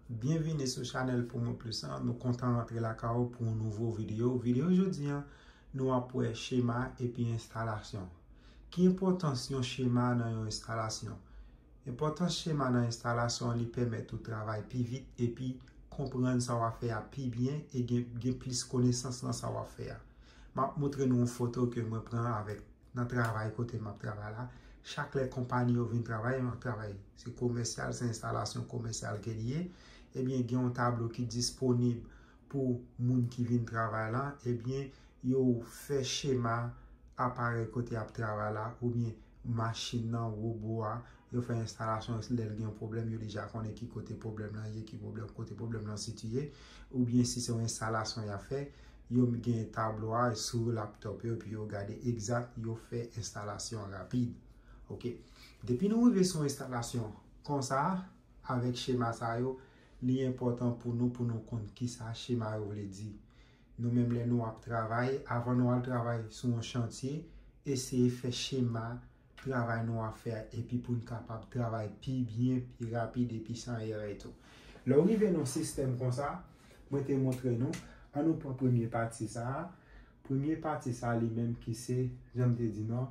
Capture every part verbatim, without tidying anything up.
Byenvini sou chanèl Pou Mwen Plis lan. Nou kontan rantre lakay ou pou yon nouvo videyo. Videyo jodi a, nou ap wè chema epi enstalasyon. Ki enpòtans yon chema nan yon enstalasyon? Enpòtans chema nan enstalasyon an, li pèmèt ou travay pi vit epi konprann sa w ap fè a pi byen e gen, gen plis konesans nan sa w ap fè a. M ap montre nou yon foto ke mwen pran avèk nan travay kote m ap travay la. Chak lè konpayi yo vin travay, m ap travay. Se komèsyal, se enstalasyon komèsyal ke li ye. Ebyen, gen yon tablo ki disponib pou moun ki vin travay la. Ebyen, yo fè chema aparèy kote y ap travay la, oubyen machin nan, wobo a, yo fè enstalasyon, lè l gen yon pwoblèm, yo deja konnen ki kote pwoblèm lan ye, ki pwoblèm, kote pwoblèm lan sitiye, oubyen si se yon enstalasyon y ap fè, yo gen tablo a sou laptòp yo, epi yo gade egzak, yo fè enstalasyon rapid. Ok. Depi nou rive sou enstalasyon konsa, avèk chema sa yo, li enpòtan pou nou, pou nou konn kisa chema yo vle di. Nou menm lè nou ap travay, avan nou al travay sou yon chantye, eseye fè chema travay nou ap fè a, epi pou n kapab travay pi byen, pi rapid, epi san erè tou. Lè w rive nan sistèm konsa, mwen te montre nou, an nou pran premye pati sa a. Premye pati sa a li menm ki se, jan m te di nou,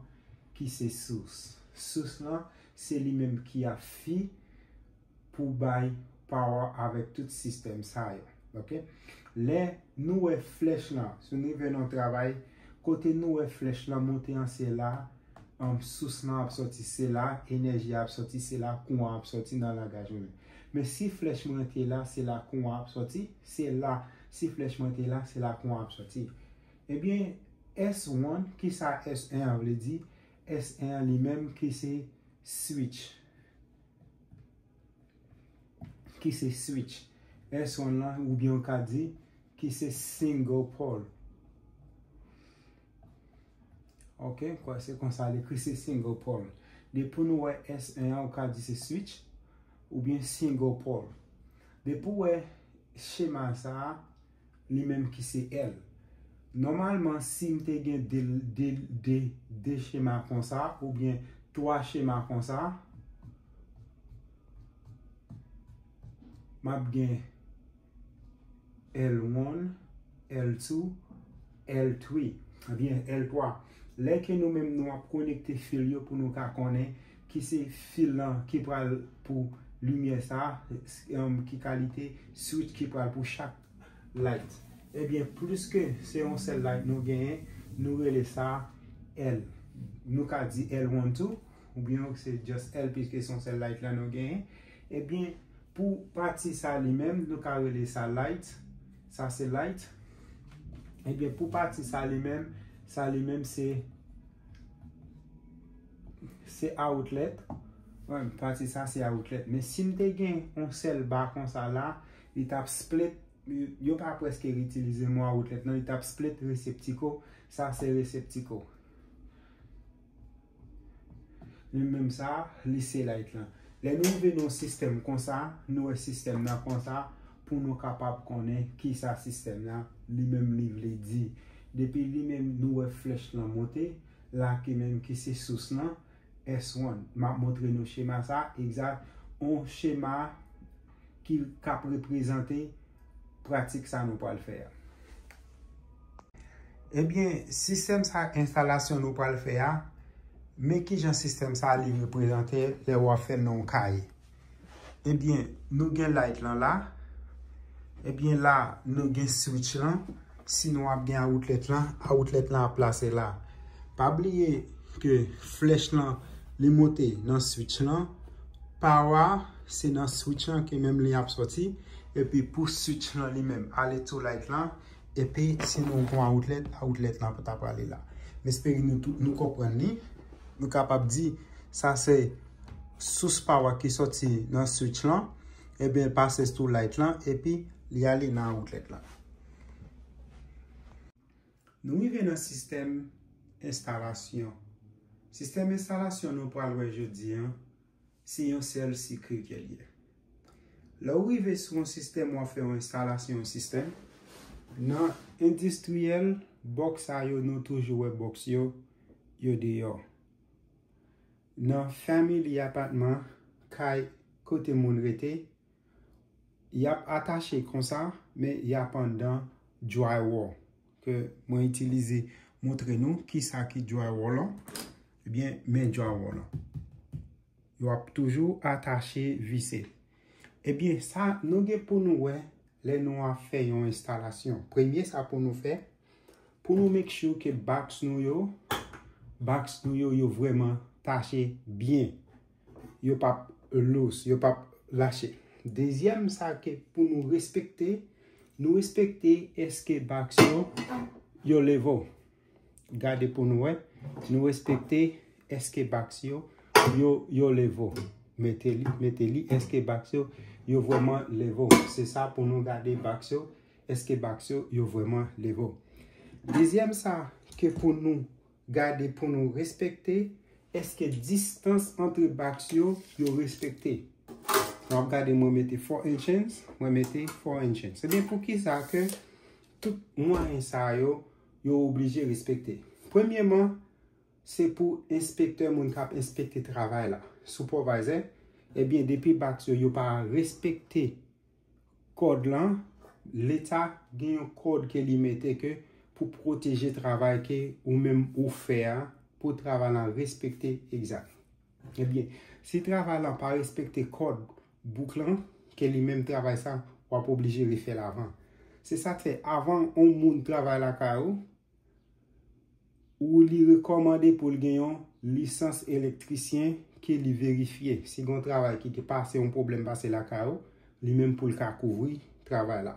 ki se sous. Sous lan, se li menm ki ap fi pou bay power avèk tout sistèm sa yo. Ok? Lè nou wè flèch lan, si nou rive nan travay, kote nou wè flèch lan monte an se la, um, sous lan ap sòti, se la enèji a ap sòti, se la kouran ap sòti nan langaj mwen. Men si flèch mwen te la, se la kouran ap sòti, se la, si flèch mwen te la, se la kouran ap sòti. Ebyen, S one, kisa S one an vle di? S one an li menm ki se switch. Ki se switch. S one lan, oubyen ou ka di, ki se single pole. Ok, kwa se konsa li ekri, se single pole. Depi nou wè S one an, ou ka di se switch, oubyen single pole. Depi w wè chema sa a, li menm ki se L. Nòmalman, si m te gen de, de, de, de chema konsa, oubyen twa chema konsa, m ap gen L one, L two, L three, oubyen L twa. Lè ke nou menm nou ap konekte fil yo pou nou ka konnen ki se fil lan ki pral pou limyè sa, um, ki kalite switch ki pral pou chak light. Ebyen, pliske se yon sèl light nou genyen, nou rele sa L. Nou ka di L one tou, oubyen se just L piske se yon sèl light lan nou genyen. Ebyen, pou pati sa li menm, nou ka rele sa light. Sa se light. Ebyen, pou pati sa li menm, sa li menm se, se outlet. Wi, pati sa se outlet. Men si m te gen yon sèl ba konsa la, li t ap split, yo pa prèske itilize mo outlet non, li t ap split reseptiko. Sa se reseptiko. Li menm sa, li se light lan. Lè nou rive nan yon sistèm konsa, nou wè sistèm nan konsa, pou nou kapab konnen kisa sistèm nan li menm li vle di. Depi li menm nou wè flèch lan monte, la ki menm ki se sous lan, S one. M ap montre nou chema sa, egzak, yon chema ki k ap reprezante pratik sa nou pral fè a. Ebyen, sistèm sa enstalasyon nou pral fè a, men kijan sistèm sa li reprezante lè w ap fè l nan yon kay. Ebyen, nou gen light lan la. Ebyen, la, nou gen switch lan. Si nou ap gen outlet lan, outlet lan ap plase la. Pa bliye ke flèch lan, li monte nan switch lan. Power, se nan switch lan ke menm li ap sòti. Epi pou switch lan li menm, ale to light lan. Epi si nou gen outlet, outlet lan pou ta prale la. M espere nou tou, nou konprann li. Nou kapab di, sa se sous power ki sòti nan switch lan. Ebyen, pase sou light lan, epi li ale nan outlet lan. Nou rive nan sistèm enstalasyon. Sistèm enstalasyon nou pral wè jodi an, se yon sèl sikwi ke l ye. Lè w rive sou yon sistèm, w ap fè yon enstalasyon yon sistèm. Nan endistriyèl, bòks sa yo, nou toujou wè bòks yo, yo deyò. Nan family apatman, kay kote moun rete, Y ap atache konsa, men y ap anndan drywall. Ke mwen itilize montre nou kisa ki drywall lan. Ebyen, men drywall lan. Yo ap toujou atache vise. Ebyen, sa nou gen pou nou wè lè nou ap fè yon enstalasyon. Premye sa pou nou fè, pou nou make sure ke box nou yo, box nou yo, yo vrèman tache byen. Yo p ap loose, yo p ap lache. Dezyèm sa ke pou nou respekte, nou respekte èske box yo, yo level. Gade pou nou wè. Nou respekte èske box yo, yo, yo level. Mete li, mete li, èske box yo, yo vrèman level. Se sa pou nou gade box yo, èske box yo, yo vrèman level. Dezyèm sa ke pou nou gade, pou nou respekte, èske distans ant box yo, yo respekte. Nou ap gade mwen mete four inches, mwen mete four inches. Ebyen, poukisa ke tout mwayen sa yo, yo oblije respekte? Premyèman, se pou enspektè, moun k ap enspekte travay la. Supervisor, ebyen, depi box yo, yo pa respekte kòd lan, leta gen yon kòd ke li mete ke pou pwoteje travay ke ou menm ou fè a, pou travay lan respekte egzak. Ebyen, si travay lan pa respekte kòd book lan, ke li menm travay sa, w ap oblije refè l avan. Se sa k fè, avan yon moun travay lakay ou, ou li rekòmande pou l gen yon lisans elektrisyen ke li verifye. Si gen yon travay ki, ki pase, yon pwoblèm pase lakay ou, li menm pou l ka kouvri travay la.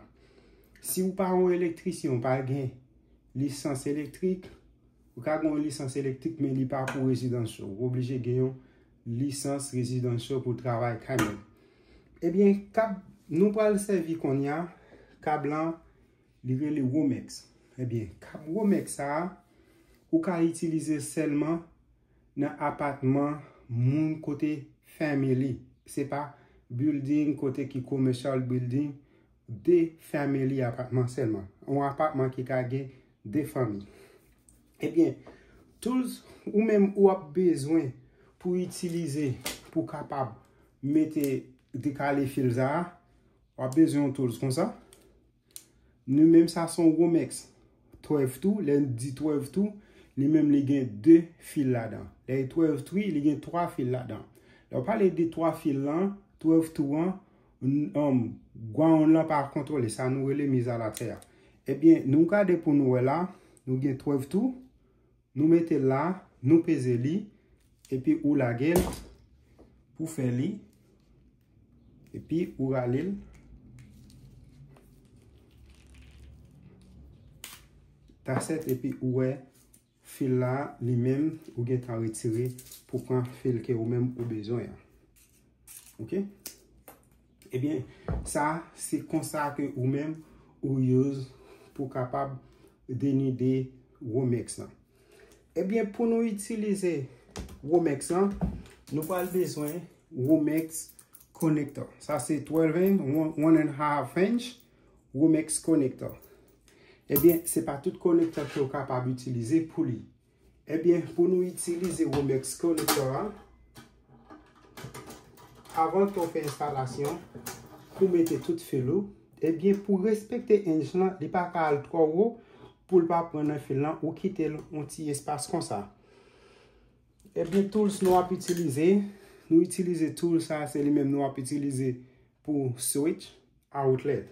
Si ou pa yon elektrisyen, ou pa gen lisans elektrik, ou ka gen yon lisans elektrik, men li pa pou residential. Ou oblije gen yon lisans residential pou travay kay menm. Ebyen, kab, nou pral sèvi kounye a, kab lan, li rele Romex. Ebyen, kab Romex sa a, ou ka itilize sèlman nan apatman moun kote family. Se pa building kote ki commercial building, de family apatman sèlman. Yon apatman ki ka gen de fanmi. Ebyen, tools ou menm ou ap bezwen pou itilize, pou kapab mete, dekale fil sa a, w ap bezwen yon tools konsa. Nou menm sa se yon Romex twelve two, lè n di twelve two, li menm li gen de fil ladan. Lè twelve three, li gen twa fil ladan. Lè w pale de twa fil lan, twelve two an, n-, um, ground lan pa kontwole, sa nou rele miz alatè a. Ebyen, nou gade pou nou wè la, nou gen twelve two, nou mete l la, nou peze li, epi ou lage l pou fè li, epi ou rale l. That's it, epi ou wè fil la, li menm, ou gentan retire pou pran fil ke ou menm ou bezwen an. Ok? Ebyen, sa, se konsa ke ou menm, ou use pou kapab denide Romex lan. Ebyen, pou nou itilize Romex lan, nou pral bezwen Romex connector. Sa se twelve inch, one, one and a half inch Romex connector. Ebyen, se pa tout connector ke w kapab itilize pou li. Ebyen, pou nou itilize Romex connector a, avan ke w fè enstalasyon, pou mete tout fil ou, ebyen, pou respekte inch lan, li pa ka al twò wo, pou l pa pran nan fil lan, ou kite l yon ti espas konsa. Ebyen, tools nou ap itilize, nou itilize tool sa, se li menm nou ap itilize pou switch outlet.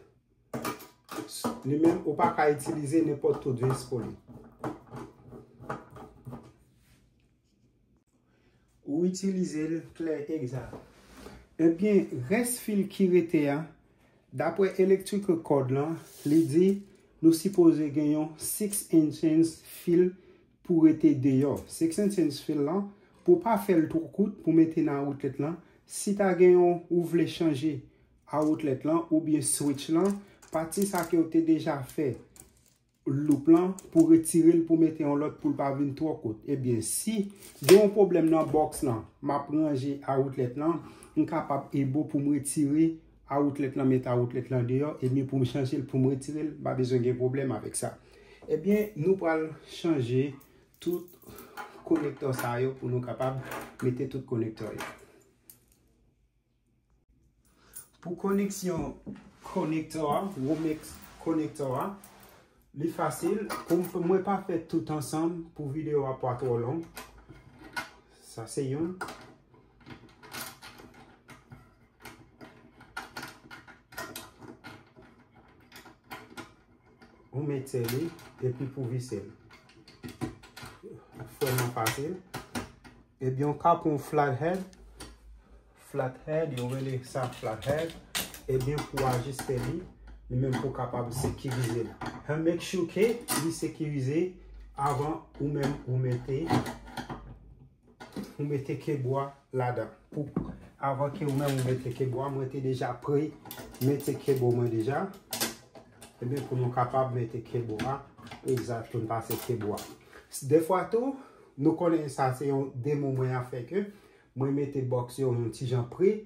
Li menm, ou pa ka itilize nenpòt tools pou li. Ou itilize l klè egzak. Ebyen, rès fil ki rete a, daprè electrical code lan, li di nou sipoze gen yon six inches fil pou rete deyò. Six inches fil lan, pou pa fè l twò kout, pou mete nan outlet lan, si ta gen yon ou vle chanje outlet lan oubyen switch lan, pati sa ke w te deja fè loop lan pou retire l, pou mete yon lòt pou l pa vin twò kout. Ebyen, si gen yon pwoblèm nan box lan, m ap ranje outlet lan, m kapab able pou m retire outlet lan, mete outlet lan deyò, ebyen pou m chanje l, pou m retire l, m pa bezwen gen pwoblèm avèk sa. Ebyen, nou pral chanje tout konektò sa yo pou nou kapab mete tout konektò yo. Pou koneksyon konektò a, Romex konektò a, li fasil. Pou m, mwen pa fè tout ansanm pou videyo a pa twò long. Sa se youn. Ou mete li, epi pou vise l. Vrèman fasil. Ebyen, ou ka pran yon flathead. Flathead, yo rele sa flathead. Ebyen, pou ajiste li, li menm pou kapab sekirize l. And make sure ke li sekirize avan ou menm ou mete, ou mete kebo a ladan. Pou, avan ke ou menm ou mete kebo a, mwen te deja pre mete kebo mwen deja. Ebyen, pou nou kapab mete kebo a, egzat, pou n pase kebo a. Defwa tou, nou konnen sa se yon demo mwen ap fè ke mwen mete box yo yon ti jan pre,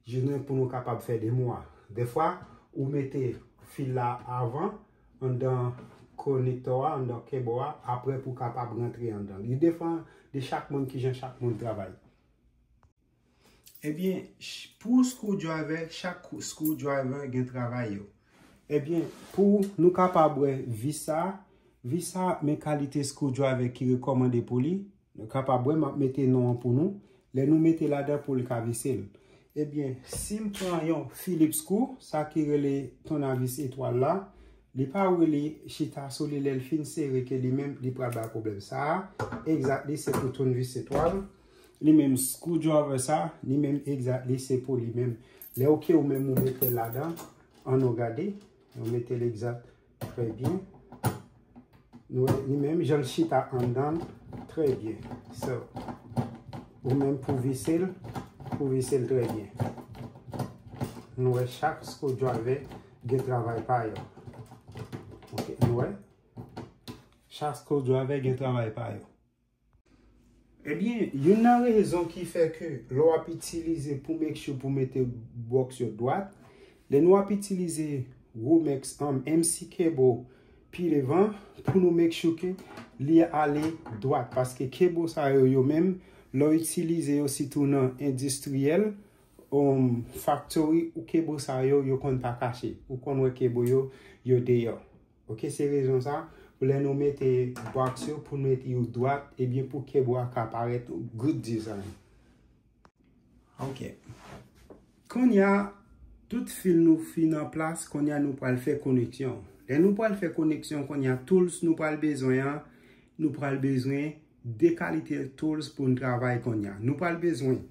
jounen pou nou kapab fè demo a. Defwa, ou mete fil la avan, anndan konektò a, anndan kebo a, apre pou kapab rantre anndan. Li depann de chak moun, kijan chak moun travay. Ebyen, ch-, pou screwdriver, chak kou-, screwdriver gen travay yo. Ebyen, pou nou kapab wè vis sa, vis sa, men kalite screwdriver ki rekòmande pou li. Nou kapab wè, m ap mete non an pou nou. Lè nou mete ladan pou l ka vise l. Ebyen, si m pran yon Phillips screw, sa ki rele tournevis etwal la, li pa vle li chita sou li, lè l fin sere ke li menm, li pral bay pwoblèm. Sa a, exactly, se pou tournevis etwal. Li menm screwdriver sa, li menm exactly, se pou li menm. Lè ou ke ou menm ou mete l ladan, ann nou gade, nou mete l exact, trè byen. Nou wè, li menm, jan l chita anndan l, trè byen. So, ou menm pou vise l, pou vise l trè byen. Nou wè chak screwdriver gen travay pa yo. Ok, nou wè. Chak screwdriver gen travay pa yo. Ebyen, youn nan rezon ki fè ke lè w ap itilize pou make sure pou mete box yo dwat, lè nou ap itilize Romex, um, M C cable pi devan, pou nou make sure ke li ale dwat. Paske cable sa yo, yo menm, lè w itilize yo sitou nan endistriyèl, um, factory, ou cable sa yo, yo konn pa kache. Ou konn wè cable yo, yo deyò. Ok, se rezon sa, pou lè nou mete box yo, pou nou mete yo dwat, ebyen pou cable a ka parèt good design. Ok. Kounye a, tout fil nou fin an plas, kounye a nou pral fè koneksyon. Lè nou pral fè koneksyon, kounye a, tools nou pral bezwen an, nou pral bezwen de kalite tools pou n travay kounye a. Nou pral bezwen,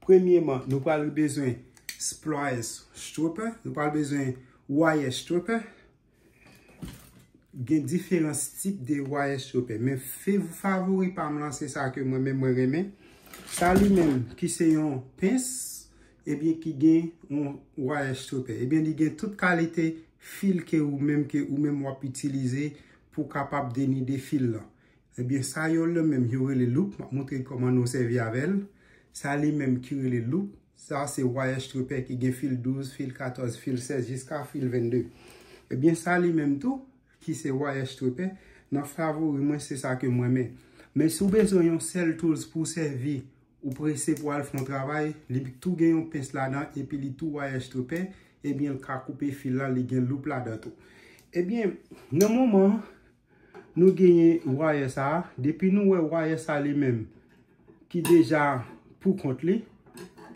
premyeman, nou pral bezwen splice stripper, nou pral bezwen wire stripper, gen diferans tip de wire stripper. Men fe-, favori pa m lan, se sa ke mwen menm mwen renmen. Sa li menm ki se yon pens, ebyen ki gen yon wire stripper. Ebyen li gen tout kalite fil ke ou menm, ke ou menm w ap itilize pou kapab denide fil lan. Ebyen sa yo la menm yo rele loop. M ap montre kòman nou sèvi avè l. Sa li menm ki rele loop. Sa se wire stripper ki gen fil douz, fil katòz, fil sèz, jiska fil vennde. Ebyen, sa li menm tou, ki se wire stripper, nan favori mwen, se sa ke mwen renmen. Men si w bezwen yon sèl tools pou w sèvi, ou prese pou al fè yon travay, li tou gen yon pens ladan, epi li tou wire stripper, ebyen, l ka koupe fil la, li gen loop ladan tou. Ebyen, nan moman, nou genyen wire sa a. Depi nou wè wire sa li menm ki deja pou kont li,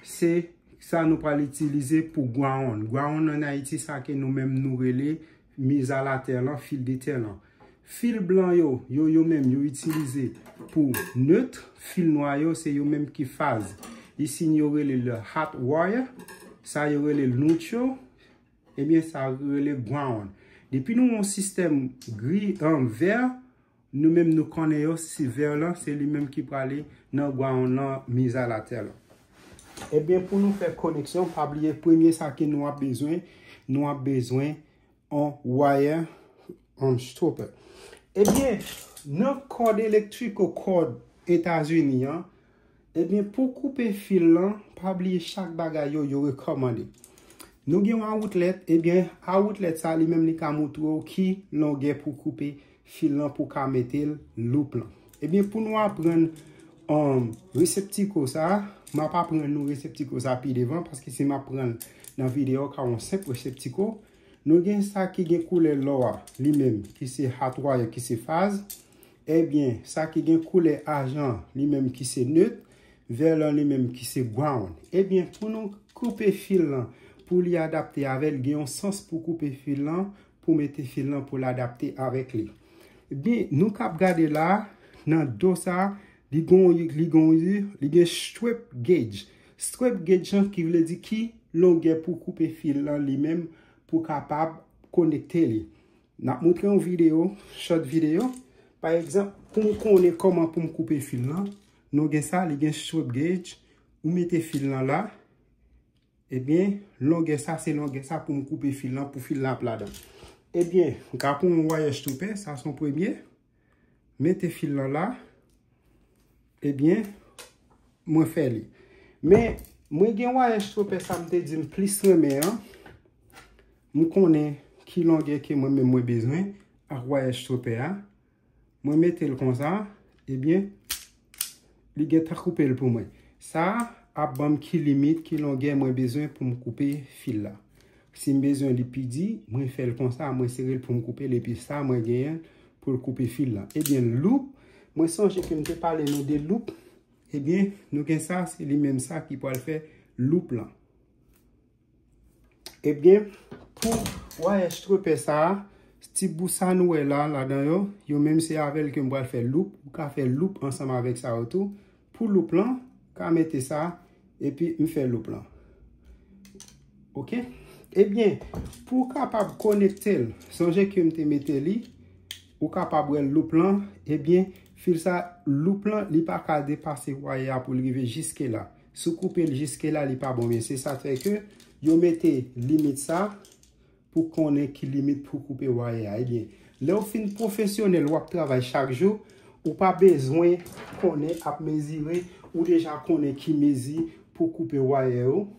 se sa nou pral itilize pou ground. Ground ann Ayiti, sa ke nou menm nou rele miz alatè lan, fil de tè lan. Fil blan yo, yo, yo menm, yo itilize pou neut. Fil nwa yo, se yo menm ki faz. Isin yo rele l hot wire, sa yo rele l neutral. Ebyen, sa rele ground. Depi nou yon sistèm gri, an vè, nou menm nou konnen yo, si vè lan, se li menm ki prale nan ground lan, miz alatè lan. Ebyen, pou nou fè koneksyon, pa bliye premye sa ke nou ap bezwen, nou ap bezwen yon wire, yon stripper. Ebyen, nan kòd elektrik ou kòd Etazini an, ebyen, pou koupe fil lan, pa bliye chak bagay yo, yo rekòmande. Nou gen yon outlet, ebyen, outlet sa li menm li ka moutre w ki longè pou koupe fil lan pou ka mete l loop lan. Ebyen, pou nou aprann, um, reseptiko sa, m ap aprann nou reseptiko sa pi devan, paske si m ap pran l nan videyo ka yon senp reseptiko. Nou gen sa ki gen koulè lò a, li menm ki se hot wire, ki se faz. Ebyen, sa ki gen koulè ajan, li menm ki se nèt, vè lan li menm ki se ground. Ebyen, pou nou koupe fil lan, pou li adapte avè l, gen yon sans pou koupe fil lan, pou mete fil lan pou l adapte avèk li. Ebyen, nou k ap gade la, nan do sa, li gon, li gon, li gen strip gauge. Strip gauge lan ki vle di ki longè pou koupe fil lan li menm pou kapab konekte li. N ap montre yon videyo, short videyo. Pa egzanp, pou m konnen kòman pou m koupe fil lan, nou gen sa, li gen strip gauge. Ou mete fil lan la. Ebyen, longè sa, se longè sa pou m koupe fil lan, pou fil lan ap ladan. Ebyen, m ka pran yon wire stripper, sa se yon premye. Mete fil lan la. Ebyen, mwen fè li. Men, mwen gen wire stripper sa m te di m plis renmen an. M konnen ki longè ke mwen menm mwen bezwen ak wire stripper a. Mwen mete l konsa, ebyen, li gentan koupe l pou mwen. Sa a ap ban m ki limit, ki longè mwen bezwen pou m koupe fil la. Si m bezwen li pi di, mwen fè l konsa, mwen sere l pou m koupe l, epi sa mwen genyen pou l koupe fil la. Ebyen, loup, mwen sonje ke m te pale nou de loup. Ebyen, nou gen sa, se li menm sa ki pral fè loup lan. Ebyen, pou wire stripper sa a, ti bout sa nou wè la, ladan yo, yo menm se avè l ke m pral fè loup. Ou ka fè loup ansanm avèk sa yo tou. Pou loup lan, ka mete sa, epi m fè loup lan. Oke? Ebyen, pou w kapab konekte l, sonje ke m te mete li, ou kapab wè loup lan, ebyen, fil sa, loup lan, li pa ka depase wire a pou l rive jiske la. Si w koupe l jiske la, li pa bon, men se sa k fè ke yo mete limit sa pou konnen ki limit pou koupe wire a. Ebyen, lè w fin pwofesyonèl, w ap travay chak jou, ou pa bezwen konnen ap mezire, ou deja konnen ki mezi pou koupe wire yo.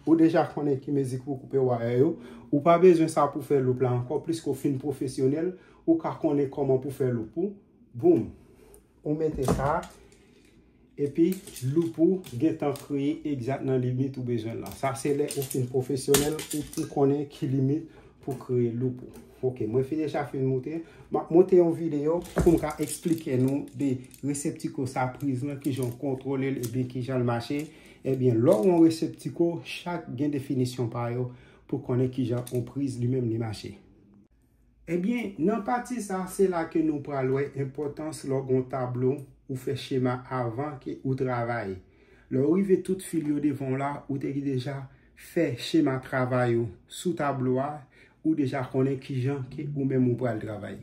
Ou deja konnen ki mezi pou koupe wire yo. Ou pa bezwen sa pou fè loup la ankò, pliske w fin pwofesyonèl, ou ka konnen kòman pou fè loup ou. Boum! Ou mete sa, epi loup ou gentan kreye egzat nan limit ou bezwen lan. Sa se lè ou fin pwofesyonèl, ou, ou konnen ki limit pou kreye loup ou. Oke, mwen fin deja fin monte. M ap monte yon videyo pou m ka eksplike nou de reseptiko sa priz lan, kijan w kontwole l, ebyen kijan l mache. Ebyen, lè w yon reseptiko, chak gen definisyon pa yo pou konnen kijan yon priz li menm li mache. Ebyen, nan pati sa, se la ke nou pral wè enpòtans lè w gen yon tablo ou fè chema avan ke ou travay. Lè w rive tout fil yo devan w la, ou te deja fè chema travay ou sou tablo a, ou deja konnen kijan ke ou menm ou pral travay.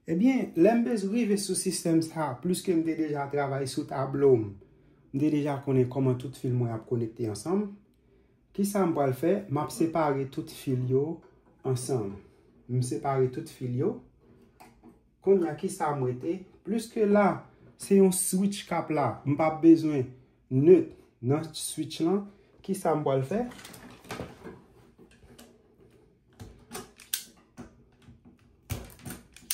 Ebyen, lè m bezwen rive sou sistèm sa, pliske m te deja travay sou tablo m, m te deja konnen kòman tout fil mwen ap konekte ansanm. Kisa m pral fè? M ap separe tout fil yo ansanm. M separe tout fil yo. Kounye a, kisa m rete? Pliske la, se yon switch k ap la. M p ap bezwen nèt nan switch lan. Kisa m pral fè?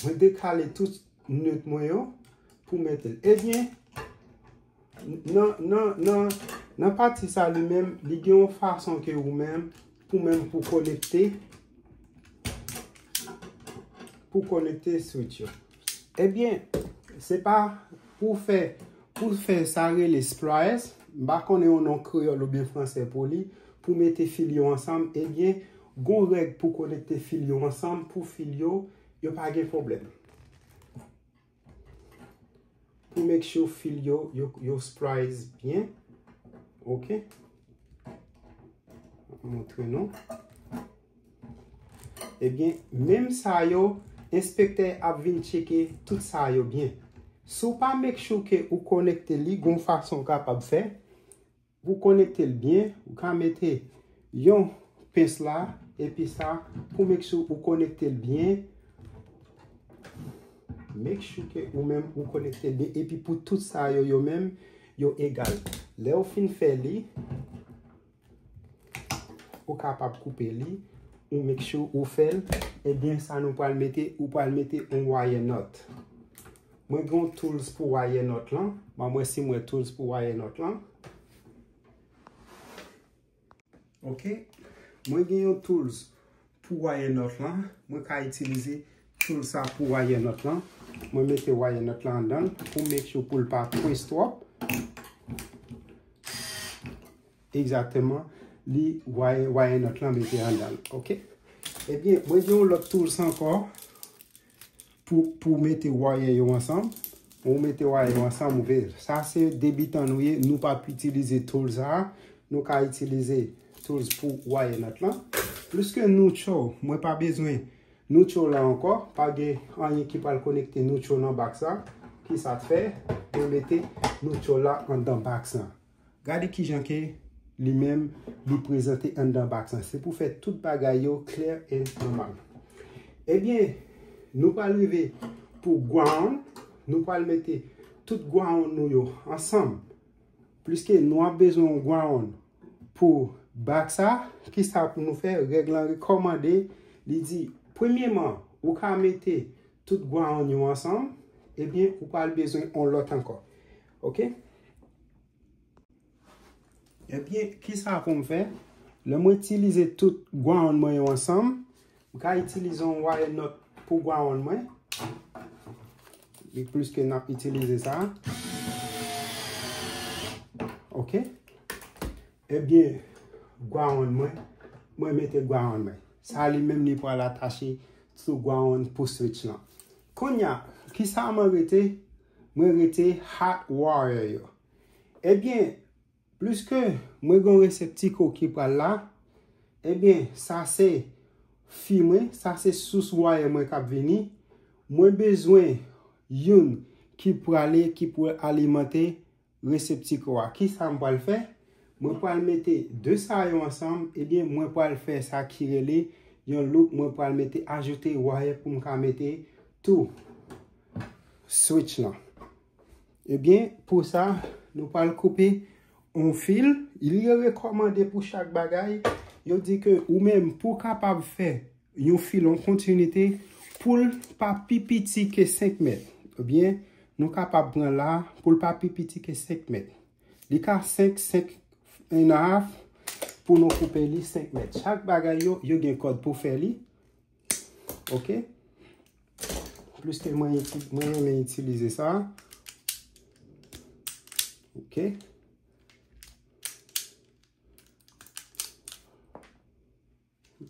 Mwen dekale tout nèt mwen yo pou mete l. Ebyen, nan, nan, nan, nan pati sa li menm, li gen yon fason ke ou menm, pou menm pou konekte, pou konekte switch yo. Ebyen, se pa pou fè, pou fè sa rele splice, m pa konnen yon non kreyòl oubyen fransè pou li, pou mete fil yo ansanm, ebyen, gon règ pou konekte fil yo ansanm, pou fil yo, yo pa gen pwoblèm. Pou make sure fil yo, yo, yo splice byen. Oke. Montre nou. Ebyen, menm sa yo, enspektè ap vin tcheke tout sa yo byen. Si w pa make sure ke ou konekte li, gon fason w kapab fè. Pou konekte l byen, ou ka mete yon pens la, epi sa, pou make sure ou konekte l byen. Make sure ke ou menm ou konekte l byen, epi pou tout sa yo, yo menm, yo egal. Lè ou fin fè li, ou kapab koupe li, ou make sure ou fè l, ebyen sa nou pral mete, ou pral mete yon wire nut. Mwen gen yon tools pou wire nut lan. Ban mwen si mwen tools pou wire nut lan. Ok. Mwen gen yon tools pou wire nut lan. Mwen ka itilize tools sa pou wire nut lan. Mwen mete wire nut lan anndan l pou make sure pou l pa twist twòp. Egzakteman, li wire, wire nut lan mete anndan l. Ok. Ebyen, mwen gen yon lòt tools ankò pou, pou mete wire yo ansanm. Ou mete wire yo ansanm, ou vle. Sa se debitan nou ye, nou p ap itilize tool sa a. Nou ka itilize tools pou wire nut lan. Pliske neutral, mwen pa bezwen neutral la ankò. Pa gen anyen ki pral konekte neutral nan box la. Ki sa k fè? Mwen mete neutral la anndan box la. Gade kijan ke li menm li prezante anndan box lan. Se pou fè tout bagay yo clear and normal. Ebyen, nou pral rive pou ground, nou pral mete tout ground nou yo ansanm. Pliske nou ap bezwen yon ground pou box sa, kisa pou nou fè? Règ lan rekòmande, li di, premyeman, ou ka mete tout ground yo ansanm, ebyen, ou pral bezwen yon lòt ankò. Ok? Ebyen, kisa pou m fè? Lè mwen itilize tout ground mwen yo ansanm, m ka itilize yon wire nut pou ground mwen. Li plis ke n ap itilize sa. Ok. Ebyen, ground mwen, mwen mete ground mwen. Sa li menm li pral atache sou ground pou switch lan. Kounye a, kisa mwen rete? Mwen rete hot wire yo. Ebyen, pliske mwen gen yon reseptiko ki pral la, ebyen, sa se fi mwen, sa se sous wire mwen k ap vini. Mwen bezwen youn ki prale, ki pou alimante reseptiko a. Kisa m pral fè? Mwen pral mete de sa yo ansanm, ebyen, mwen pral fè sa ki rele yon loop, mwen pral mete ajoute wire pou m ka mete tou switch lan. Ebyen, pou sa, nou pral koupe yon fil. Li rekòmande pou chak bagay. Yo di ke ou menm, pou w kapab fè yon fil an kontinite, pou l pa pi piti ke senk mèt. Ebyen, nou kapab pran la, pou l pa pi piti ke senk mèt. Li ka senk, senk and a half, pou nou koupe li senk mèt. Chak bagay yo, yo gen kòd pou fè li. Ok? Pliske mwen iti-, mwen renmen itilize sa. Ok.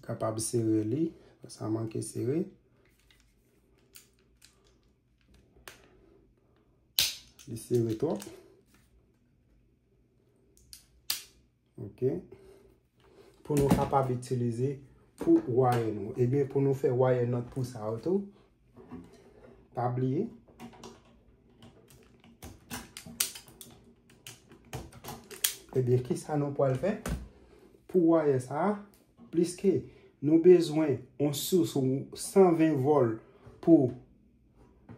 Kapab sere li, sa manke sere. Li sere twòp. Ok. Pou nou kapab itilize pou wire nou. Ebyen, pou nou fè wire nut pou sa yo tou, pa bliye. Ebyen, kisa nou pral fè? Pou wire sa a, pliske nou bezwen yon sous san ven volt pou,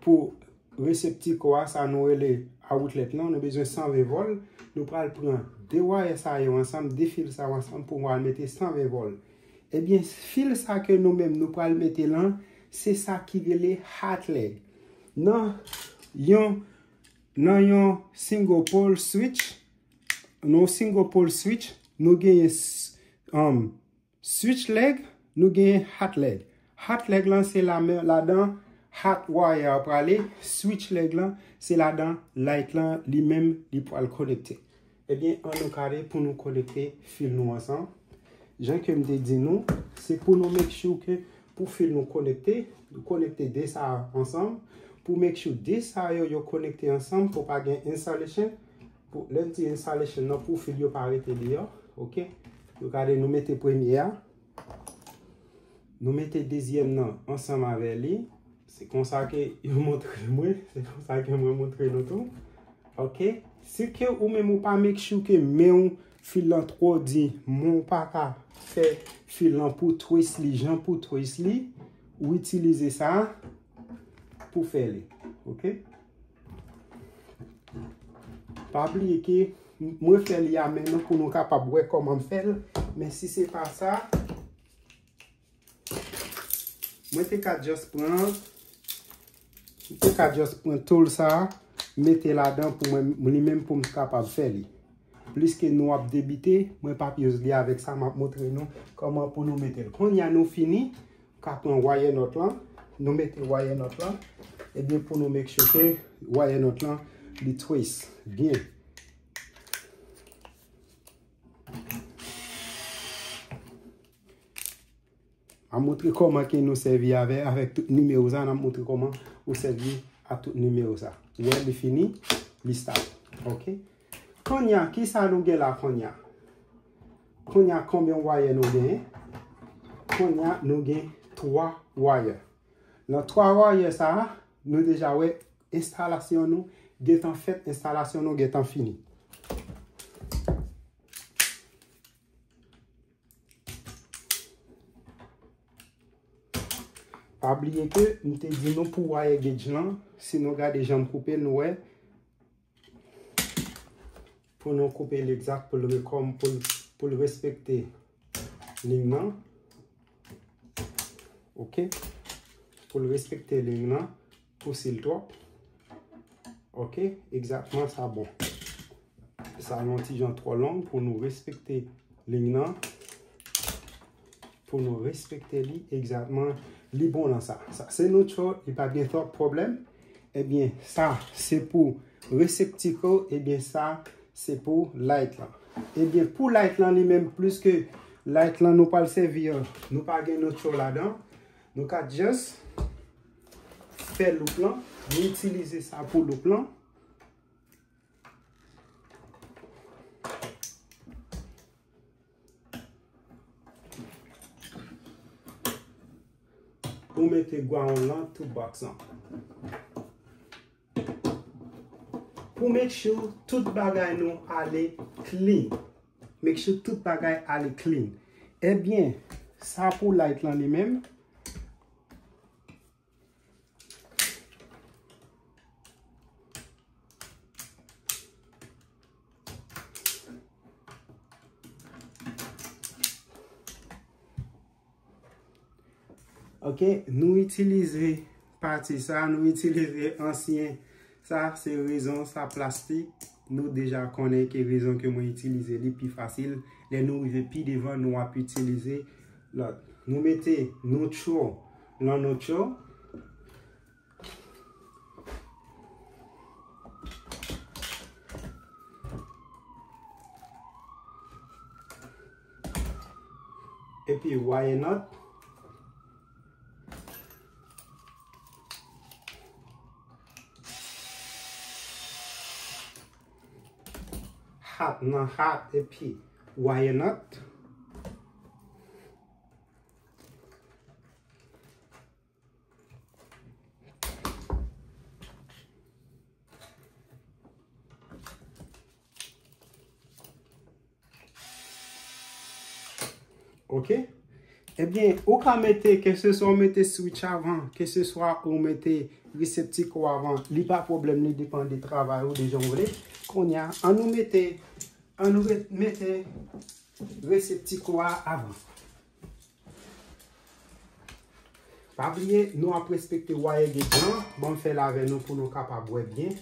pou reseptiko a, sa nou rele outlet lan, nou bezwen san ven volt. Nou pral pran de wire sa yo ansanm, de fil sa yo ansanm pou nou al mete san ven volt. Ebyen, fil sa ke nou menm nou pral mete lan, se sa ki rele hot leg. Nan yon, nan yon single pole switch, nan yon single pole switch, nou genyen s-, um, switch leg, nou genyen hot leg. Hot leg lan se la men, ladan hot wire a prale, switch leg lan se ladan light lan li menm li pral konekte. Ebyen, an nou kare pou nou konekte fil nou ansanm. Jan ke m te di nou, se pou nou make sure ke pou fil nou konekte, nou konekte de sa ansanm. Pou make sure de sa yo, yo konekte ansanm, pou pa gen insulation. Pou, lè m di insulation nan, pou fil yo pa rete deyò, ok? Nou gade, nou mete premye a. Nou mete dezyèm nan ansanm avè li. Se konsa ke yo montre mwen, se konsa ke mwen montre nou tou. Ok? Si ke ou menm ou pa make sure ke men w fil lan twò di, men w pa ka fè fil lan pou twist li, jan pou twist li, ou itilize sa pou fè li. Ok? Pa bliye ke mwen fè li a men nou pou nou kapab wè kòman m fè l. Men si se pa sa, mwen te ka just pran, mwen te ka just pran tool sa, mete ladan pou mwen, li menm pou m kapab fè li. Pliske nou ap debite, mwen p ap use li avèk sa, m ap montre nou kòman pou nou mete l. Kounye a nou fini, ka pran wire nut lan, nou mete wire nut lan, ebyen pou nou make sure ke wire nut lan li twist byen. M ap montre kòman ke nou sèvi avè, avèk tout nimewo sa, n ap montre kòman ou sèvi a tout nimewo sa. Ou wè, li fini, li stop. Ok? Kounye a, kisa nou gen la kounye a? Kounye a, konbyen wire nou genyen? Kounye a, nou gen twa wire. Nan twa wire sa a, nou deja wè enstalasyon nou gentan fèt, enstalasyon nou gentan fini. Pa bliye ke m te di nou pou wire gauge lan, si nou gade jan m koupe l, nou wè, pou nou koupe l egzak pou l rekòm, pou l, pou l respekte liy nan. Ok? Pou l respekte liy nan, pou si l twòp. Ok? Egzakteman sa bon. Sa yon ti jan twò long pou nou respekte liy nan. Pou nou respekte li egzakteman, li bon nan sa. Sa se neutral, li pa gen twòp pwoblèm. Ebyen, sa se pou receptacle, ebyen, sa se pou light lan. Ebyen, pou light lan li menm, pliske light lan nou pral sèvi, nou pa gen neutral ladan, nou ka just fè loop lan, nou itilize sa pou loop lan. Pou mete ground lan, tout box lan. Pou make sure tout bagay nou ale clean. Make sure tout bagay ale clean. Ebyen, sa pou light lan li menm. Ok, nou itilize pati sa, nou itilize ansyen. Sa se rezon, sa plastik. Nou deja konnen ki rezon ke mwen itilize li pi fasil. Lè nou rive pi devan, nou ap itilize lòt. Nou mete neutral lan neutral. Epi wire nut. Hat nan hat epi wire nut. Ok? Ebyen, ou ka mete, keseswa ou mete switch avan, keseswa ou mete reseptikò avan, li pa pwoblèm, li depann de travay ou, de jan ou vle. Kounye a, an nou mete, an nou re-, mete reseptikò a avan. Pa bliye, nou ap respekte wire gauge lan. Ban m fè l avè nou pou nou kapab wè byen.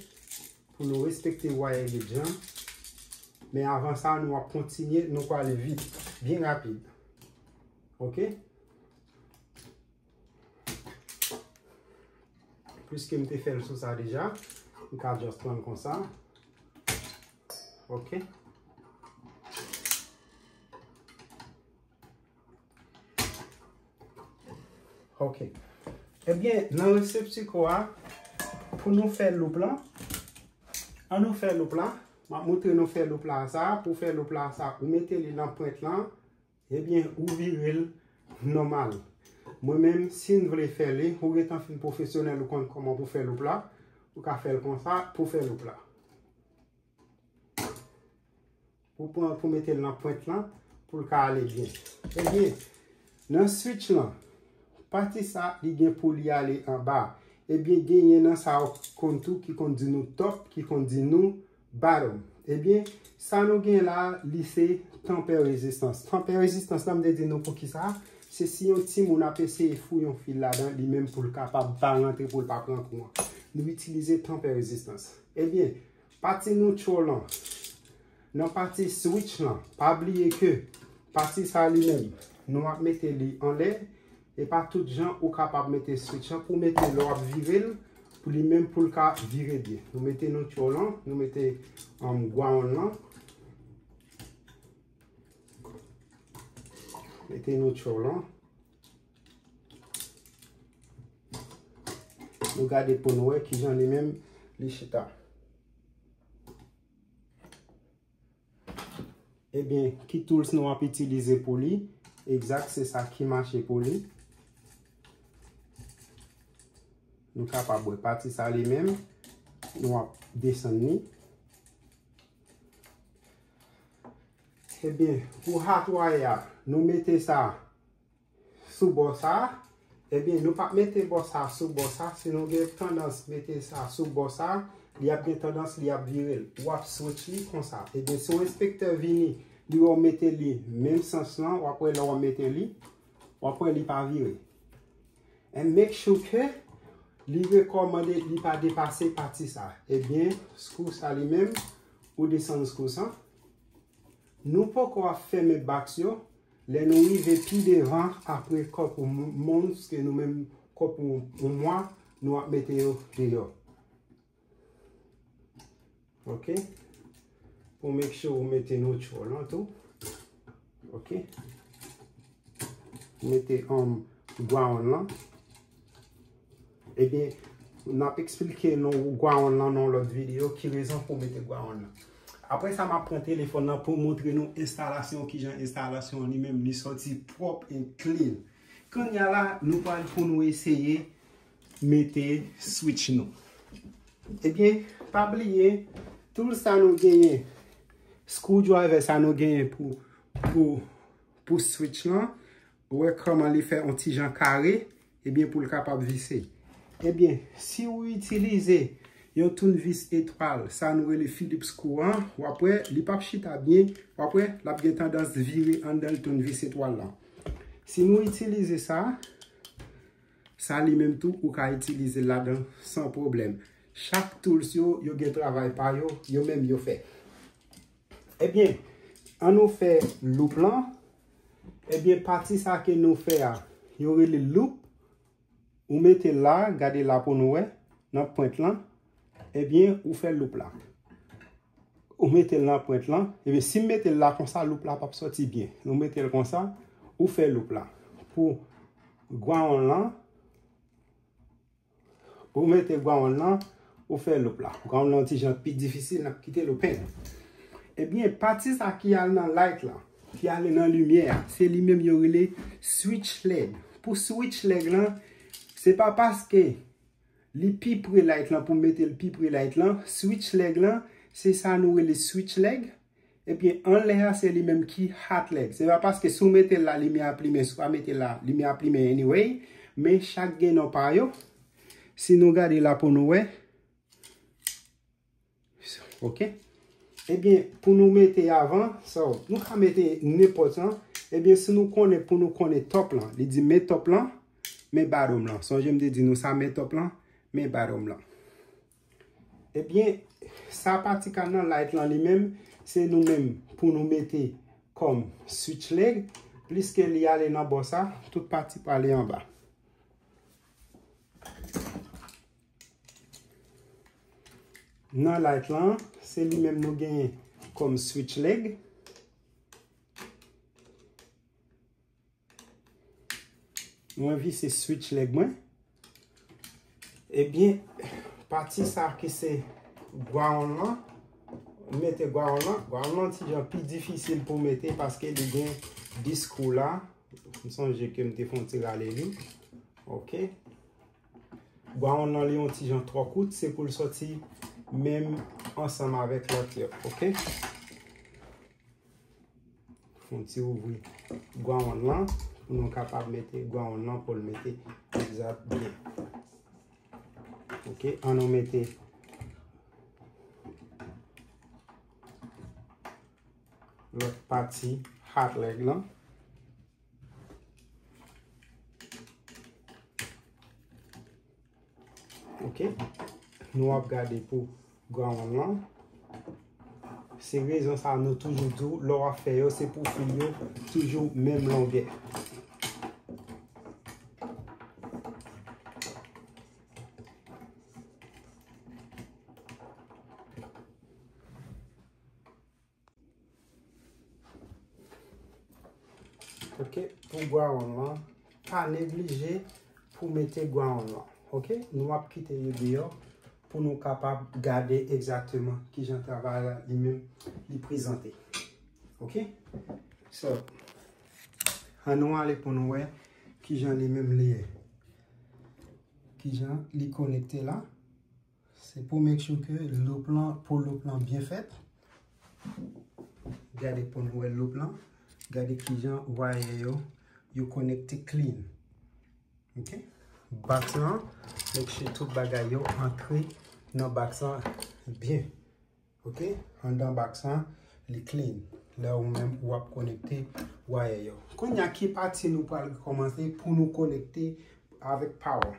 Pou nou respekte wire gauge lan. Men avan sa, nou ap kontinye, nou prale vit, byen rapid. Ok? Pliske m te fè l sou sa deja, m ka just pran l konsa. Ok. Ok. Ebyen, nan reseptikò a, pou nou fè loop lan, an nou fè loop la, m ap montre nou fè loop la sa, pou fè loop la sa, ou mete li nan pwent lan, ebyen, ou vire l nòmal. Mwen menm, si m vle fè li, ou gentan fin pwofesyonèl, ou konn kòman pou fè loop la, ou ka fè l konsa pou fè loop la. Pou pran, pou mete l nan pwent lan, pou l ka ale byen. Ebyen, nan switch lan, pati sa, li gen pou li ale anba. Ebyen, genyen nan sa yo konn tou ki konn di nou top, ki konn di nou bottom. Ebyen, sa nou gen la, li se tanpè rezistans. Tanpè rezistans la, m te di nou pou ki sa, se si yon timoun ap eseye fouye yon fil ladan, li menm pou l kapab pa rantre, pou l pa pran kouran. Nou itilize tanpè rezistans. Ebyen, pati neutral lan, Nan pati switch lan, pa bliye ke pati sa li menm, nou ap mete li anlè. E pa tout jan ou kapab mete switch lan. Pou mete lè w ap vire l, pou li menm pou l ka vire byen. Nou mete neutral lan, nou mete um, ground lan. Mete neutral lan. Nou gade pou nou wè kijan li menm li chita. Ebyen, ki tools nou ap itilize pou li? Egzak, se sa ki mache pou li. Nou kapab wè pati sa li menm. Nou ap desann li. Ebyen, pou hot wire a, nou mete sa sou bò sa, ebyen, nou p ap mete bò sa sou bò sa. Si nou gen tandans mete sa sou bò sa, li ap gen tandans li ap vire l. W ap switch li konsa. Ebyen, si yon enspektè vini, li wè w mete li menm sans lan, w ap wè lè w mete li, w ap wè li pa vire. And make sure ke li rekòmande li pa depase pati sa. Ebyen, screw sa li menm, ou desann screw sa. Nou poko ap fèmen box yo. Lè nou rive pi devan, apre kòp ou mons ke nou menm kòp ou mwa, nou ap mete yo deyò. Ok? Pou make sure ou mete neutral lan tou. Ok? Mete um, ground lan. Ebyen, n ap eksplike nou ground lan nan lòt videyo, ki rezon pou mete ground lan. Apre sa, m ap pran telefòn nan pou montre nou enstalasyon, kijan enstalasyon li menm li sòti pwòp and clean. Kounye a la, nou pral pou nou eseye mete switch nou. Ebyen, pa bliye, tool sa nou genyen, screwdriver sa nou genyen pou, pou, pou switch lan, ou wè kòman li fè yon ti jan kare, ebyen, pou l kapab vise. Ebyen, si ou itilize yon tounvis etwal, sa nou rele Phillips screw an, w ap wè, li p ap chita byen, w ap wè, l ap gen tandans vire anndan tounvis etwal lan. Si nou itilize sa, sa li menm tou, ou ka itilize l ladan san pwoblèm. Chak tools yo, yo gen travay pa yo, yo menm yo fè. Ebyen, an nou fè loop lan. Ebyen, pati sa ke nou fè a, yo rele loop. Ou mete l la, gade la pou nou wè, nan pwent lan. Ebyen, ou fè loop la. Ou mete l nan pwent lan. Ebyen, si m mete l la konsa, loop la p ap sòti byen. Nou mete l konsa, ou fè loop la. Pou ground lan, ou mete ground lan, ou fè loop la. Ground lan ti jan pi difisil, n ap kite l open. Ebyen, pati sa ki al nan light lan, ki ale nan limyè a, se li menm yo rele switch leg. Pou switch leg lan, se pa paske li pi pre light lan pou mete l pi pre light lan, switch leg lan, se sa nou rele switch leg. Ebyen, anlè a, se li menm ki hot leg. Se pa paske si w mete l la, limyè ap limen, si w pa mete l la, limyè ap limen anyway. Men chak gen non pa yo. Si nou gade la pou nou wè. Ok. Ebyen, pou nou mete avan, so, nou ka mete nenpòt lan. Ebyen, si nou konnen, pou nou konnen top lan, li di men top lan, men bottom lan. Sonje m te di nou sa, men top lan, men bottom lan. Ebyen, sa pati ka nan light lan li menm, se nou menm pou nou mete kòm switch leg, pliske li ale nan bò sa, tout pati prale anba. Nan light lan, se li menm nou genyen kòm switch leg. Mwen vise switch leg mwen. Ebyen, pati sa ki se ground lan, mete ground lan. Ground lan ti jan pi difisil pou mete paske li gen dis screw la. M sonje ke m te fè yon ti rale li. Ok. Ground lan li yon ti jan twò kout, se pou l sòti menm ansanm avèk lòt yo. Ok. Fon ti ouvri ground lan pou nou kapab mete ground lan pou l mete egzat byen. Ok, an nou mete lòt pati hot leg lan. Ok. Nou ap gade pou ground lan. Se rezon sa nou toujou di w, lè w ap fè yo, se pou fil yo toujou menm longè. Ok, pou ground lan, pa neglije pou mete ground lan. Ok, nou ap kite yo deyò pou nou kapab gade egzakteman kijan travay la li menm li prezante. Ok, so, ann nou ale pou nou wè kijan li menm li ye. Kijan li konekte la. Se pou make sure ke loop lan, pou loop lan byen fèt. Gade pou nou wè loop lan. Gade kijan wire yo, yo konekte clean. Ok? Box lan, make sure tout bagay yo antre nan box lan byen. Ok? Anndan box lan, li clean. Lè ou menm ou ap konekte wire yo. Kounye a ki pati nou pral kòmanse pou nou konekte avèk power.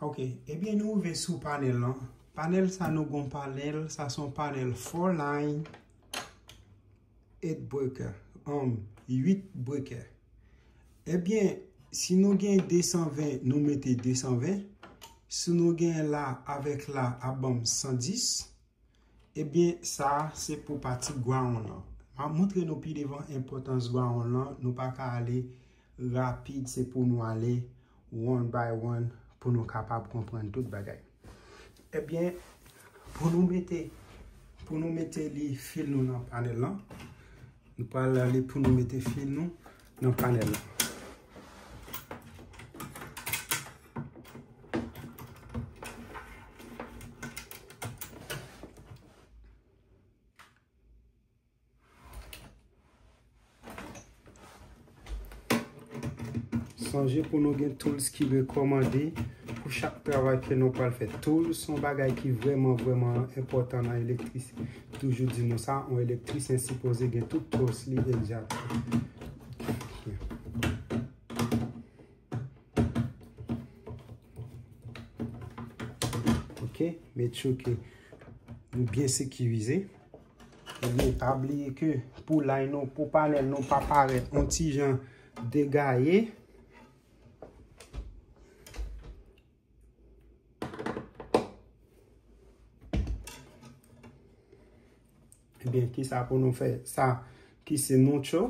Ok, ebyen nou rive sou panèl lan. Panèl sa nou gon panèl, sa se yon panèl four line, eight breaker, um, uit breaker. Ebyen, si nou gen de san ven, nou mete de san ven. Si nou gen la avèk la ap ban m san dis. Ebyen, sa a se pou pati ground lan. M ap montre nou pi devan enpòtans ground lan. Nou pa ka ale rapid, se pou nou ale one by one pou nou kapab konprann tout bagay. Ebyen, pou nou mete, pou nou mete li fil nou nan panèl lan, nou pral ale pou nou mete fil nou nan panèl lan. Sonje pou nou gen tools ki rekòmande pou chak travay ke nou pral fè. Tools se yon bagay ki vrèman, vrèman enpòtan nan elektrisite. Toujou di nou sa, yon elektrisyen sipoze gen tout tools li egzakte. Ok, make sure ke nou byen sekirize. Ebyen, pa bliye ke pou line nou, pou panèl nou pa parèt yon ti jan degaye. Ebyen, kisa pou nou fè? Sa ki se notcho,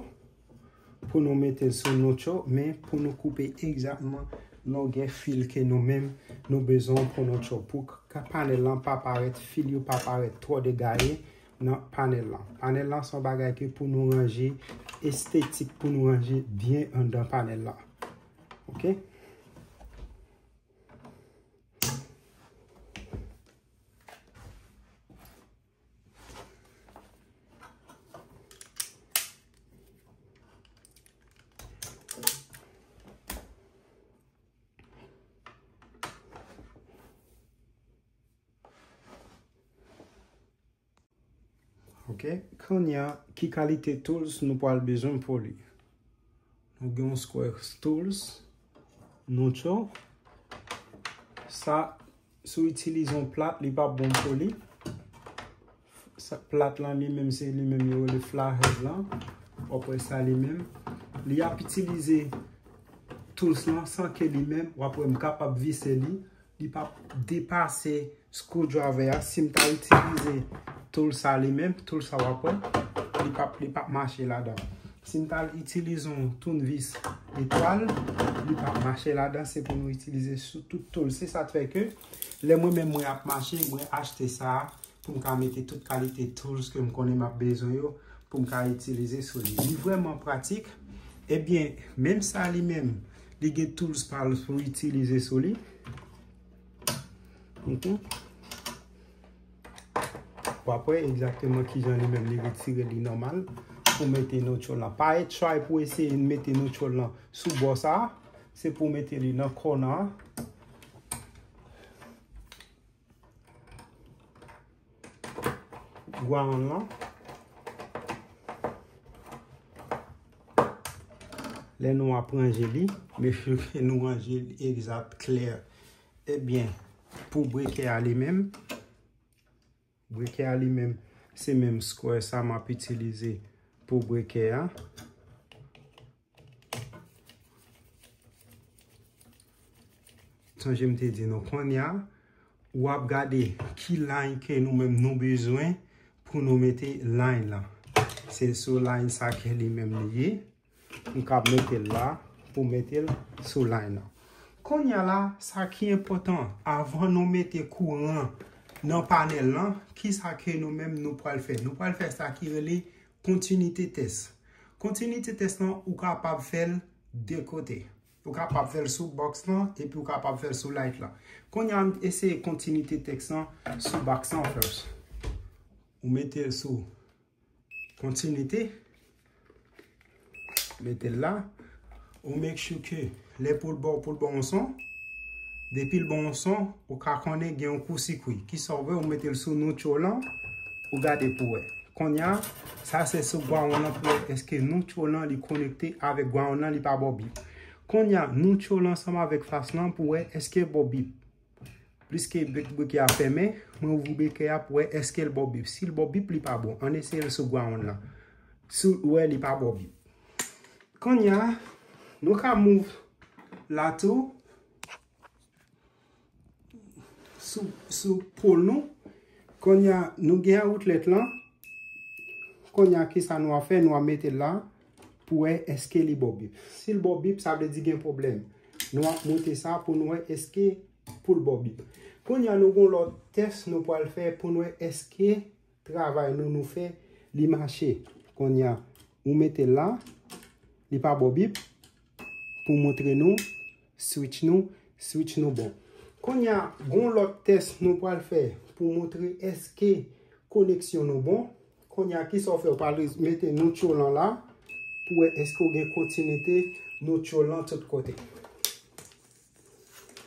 pou nou mete l sou notcho, men pou nou koupe egzakteman longè fil ke nou menm nou bezwen pou notcho. Pou ka panèl lan pa parèt, fil yo pa parèt twò degaye nan panèl lan. Panèl lan se yon bagay ke pou nou ranje estetik, pou nou ranje byen anndan panèl lan. Ok? Ok, kounye a, ki kalite tools nou pral bezwen pou li? Nou gen yon square tools, notcho. Sa, si w itilize yon plat, li p ap bon pou li. Sa, plat lan li menm, se li menm yo rele flathead lan. W ap wè sa li menm. Li ap itilize tools lan san ke li menm, w ap wè m kapab vise li. Li p ap depase screwdriver a. Si m ta itilize tool sa li menm, tool sa w ap wè, li p ap, li p ap mache ladan. Si m ta itilize yon tournevis etwal, li p ap mache ladan. Se pou nou itilize sou tout tool. Se sa k fè ke lè mwen menm mwen ap mache, mwen achte sa a pou m ka mete tout kalite tools ke m konnen m ap bezwen yo pou m ka itilize sou li. Li vrèman pratik. Ebyen, menm sa li menm, li gen tools pa l pou itilize sou li. Ok. W ap wè egzakteman kijan li menm li retire li nòmal pou mete notcho lan. Pa e try pou eseye mete notcho lan sou bò sa a. Se pou mete li nan kòna a. Ground lan. Lè nou ap ranje li, make sure ke nou ranje li egzak, klè. Ebyen, pou breaker a li menm, Breke a li menm, se menm square sa m ap itilize pou breke a. Sonje m te di nou kounye a, w ap gade ki line ke nou menm nou bezwen pou nou mete line lan. Se sou line sa ke li menm li ye. M kab mete l la pou mete l sou line lan. Kounye a la, sa ki enpòtan, avan nou mete kouran nan panèl lan, ki sa ke nou menm nou pral fè? Nou pral fè sa ki rele kontinite tès. Kontinite tès lan, ou kapab fè l de kote. Ou kapab fè l sou box lan, epi ou kapab fè l sou light lan. Kounye a, eseye kontinite tès lan sou box lan first. Ou mete l sou kontinite. Mete l la. Ou make sure ke lè pou l ba w, pou l ba w yon son. Depi l ba w yon son, ou ka konnen gen yon kou sikwi. Kisa w vle, ou mete l sou neutral lan. Ou gade pou wè. Kounye a, sa se sou ground lan pou wè èske neutral lan li konekte avèk ground lan, li pa ba w bip. Kounye a, neutral lan ansanm avèk fas lan pou wè èske l ba w bip. Pliske breke a fèmen, mwen ouvri breke a pou wè èske l ba w bip. Si l ba w bip, li pa bon. Ann eseye l sou ground lan. Si w wè li pa ba w bip. Kounye a, nou ka move la tou sou, sou pole nou. Kounye a, nou gen outlet lan. Kounye a, kisa nou a fè? Nou a mete l la pou wè èske li ba w bip. Si l ba w bip, sa vle di gen pwoblèm. Nou ap monte sa pou nou wè èske pou l ba w bip. Kounye a, nou gen lòt tès nou pral fè pou nou wè èske travay nou, nou fè, li mache. Kounye a, ou mete l la, li pa ba w bip, pou montre nou switch nou, switch nou bon. Kounye a, gen lòt tès nou pral fè pou montre èske koneksyon nou bon. Kounye a, kisa w fè? Ou pral mete neutral lan la pou wè èske w gen kontinite neutral lan tout kote.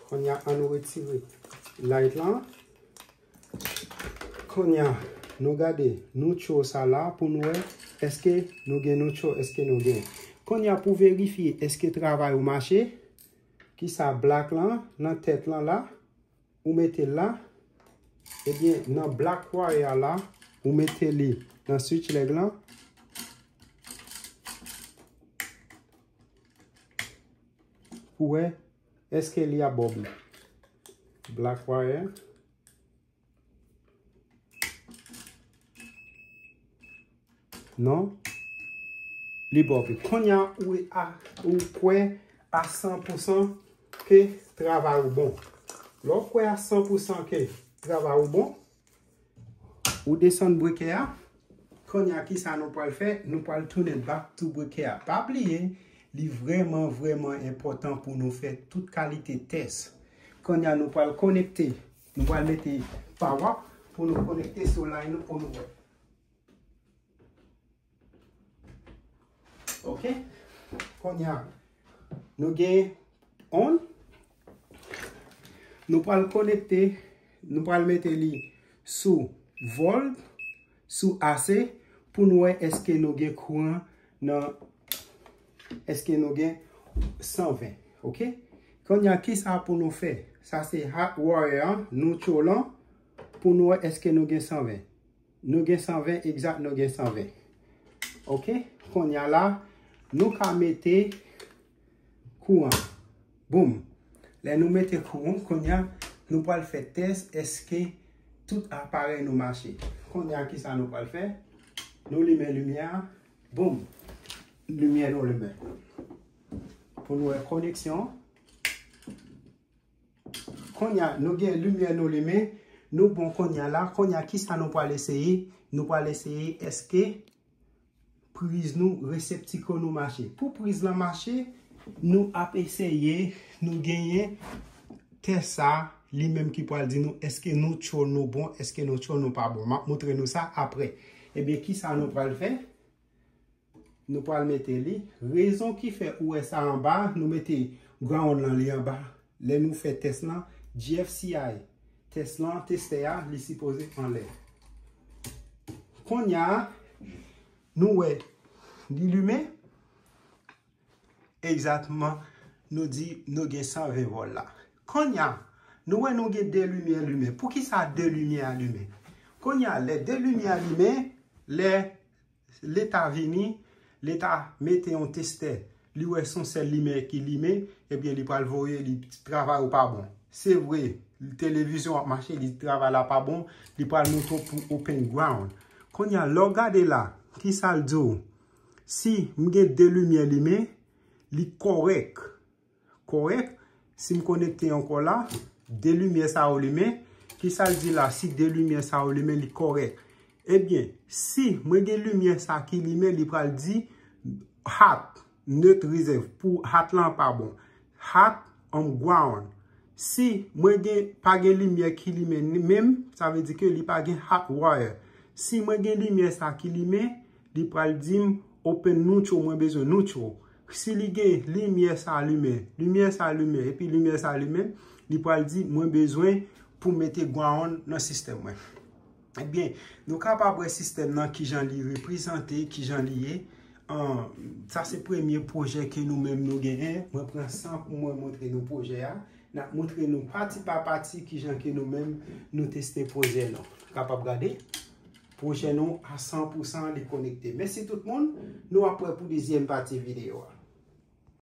Kounye a, ann nou retire light lan. Kounye a, nou gade neutral sa la pou nou wè èske nou gen neutral, èske nou gen. Kounye a, pou verifye èske travay ou mache, kisa black lan, nan tèt lan la, ou mete l la, ebyen, nan black wire la, ou mete li nan switch leg lan, pou wè èske li ap ba w bip. Black wire. Non. Li ba w bip. Kounye a, ou, a, ou kwè a san pou san ke travay ou bon. Lè w kwè a san pou san ke travay ou bon, ou desann breke a. Kounye a, kisa nou pral fè? Nou pral tounen back to breke a. Pa bliye, li vrèman, vrèman enpòtan pou nou fè tout kalite tès. Kounye a, nou pral konekte. Nou pral mete power pou nou konekte sou line nou pou nou wè. Ok? Kounye a, nou gen on. Nou pral konekte, nou pral mete li sou volt, sou A C, pou nou wè èske nou gen kouran nan, èske nou gen san ven. Ok? Kounye a, kisa pou nou fè? Sa se hot wire an, neutral lan, pou nou wè èske nou gen san ven. Nou gen san ven, egzak, nou gen san ven. Ok? Kounye a la, nou ka mete kouran. Boum. Lè nou mete kouran, kounye a, nou pral fè tès èske tout aparèy nou mache. Kounye a, kisa nou pral fè? Nou limen limyè a. Boum. Limyè nou limen. Pou nou wè koneksyon. Kounye a, nou gen limyè nou limen, nou bon kounye a la. Kounye a, kisa nou pral eseye? Nou pral eseye èske priz nou, reseptikò nou mache. Pou priz lan mache, nou ap eseye, nou genyen tès sa, li menm ki pral di nou èske neutral nou bon, èske neutral nou pa bon. M ap montre nou sa apre. Ebyen, kisa nou pral fè? Nou pral mete li. Rezon ki fè ou wè sa anba, nou mete ground lan li anba. Lè nou fè tès lan, G F C I, tès lan, testè a, li sipoze anlè. Kounye a, nou wè, li limen. Egzakteman, nou di nou gen san ven volt la. Kounye a, nou wè nou gen de limyè limen. Poukisa de limyè a limen? Kounye a, lè de limyè limen, lè Leta vini, Leta mete yon testè, li wè se yon sèl limyè ki limen, ebyen li pral voye li travay ou pa bon. Se vre, televizyon ap mache, li travay la pa bon, li pral montre w pou open ground. Kounye a, lè w gade la, ki sa l di w? Si m gen de limyè limen, li kòrèk. Kòrèk? Si m konekte ankò la, de limyè sa yo limen. Ki sa l di la? Si de limyè sa yo limen, li kòrèk. Ebyen, si mwen gen limyè sa ki limen, li pral di hot, not reserve. Pou hot lan pa bon. Hot on ground. Si mwen gen pa gen limyè ki limen menm, sa vle di ke li pa gen hot wire. Si mwen gen limyè sa ki limen, li pral di m open neutral, mwen bezwen neutral. Si li gen limyè sa limen, limyè sa limen, epi limyè sa limen, li pral di mwen bezwen pou mete ground nan sistèm mwen. Ebyen, nou kapab wè sistèm nan kijan li reprezante, kijan li ye. An, sa se premye pwojè ke nou menm nou genyen. Mwen pran san pou mwen montre nou pwojè a. N ap montre nou pati pa pati kijan ke nou menm nou teste pwojè nou. Kapab gade. Pwojè nou a san pou san li konekte. Mèsi tout moun. Nou ap wè pou dezyèm pati videyo a.